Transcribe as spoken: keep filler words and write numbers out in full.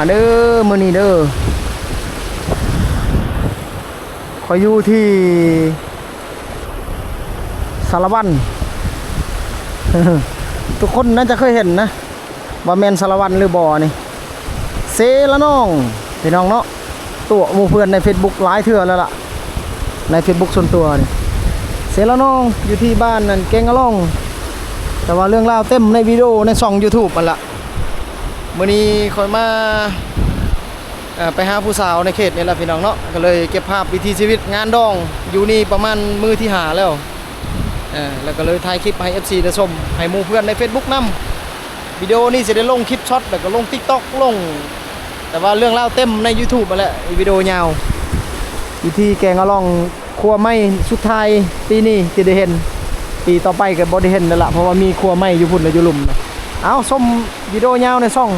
มาเด้อ มื้อนี้เด้อ ขอยอยู่ที่สารวัน ทุกคนน่าจะเคยเห็นนะ ว่าแม่นสารวันหรือบ่นี่ เซละนอง พี่น้องเนาะ ตัวหมู่เพื่อนใน Facebook หลายเทื่อแล้วล่ะ ใน Facebook ส่วนตัวนี่ เซละนอง อยู่ที่บ้านนั่นแกงอะล่อง แต่ว่าเรื่องราวเต็มในวิดีโอในช่อง YouTube มันละ มื้อนี้ข้อยมา เอ่อ ไปหาผู้สาวในเขตนี่แหละพี่น้องเนาะ ก็เลยเก็บภาพวิถีชีวิตงานดอง อยู่นี่ประมาณมื้อที่ห้าแล้ว เออ แล้วก็เลยถ่ายคลิปให้ เอฟซี ได้ชม ให้หมู่เพื่อนใน Facebook นำ วิดีโอนี้สิได้ลงคลิปช็อต แล้วก็ลง TikTok ลง แต่ว่าเรื่องราวเต็มใน YouTube มาแหละ วิดีโอยาว อยู่ที่แกงอะล่อง ครัวไม้สุดท้ายปีนี้ที่ได้เห็น ปีต่อไปก็บ่ได้เห็นแล้วล่ะ เพราะว่ามีครัวไม้อยู่พุ่นแล้วอยู่ลุ่มนะ เอาชมวิดีโอยาวในช่อง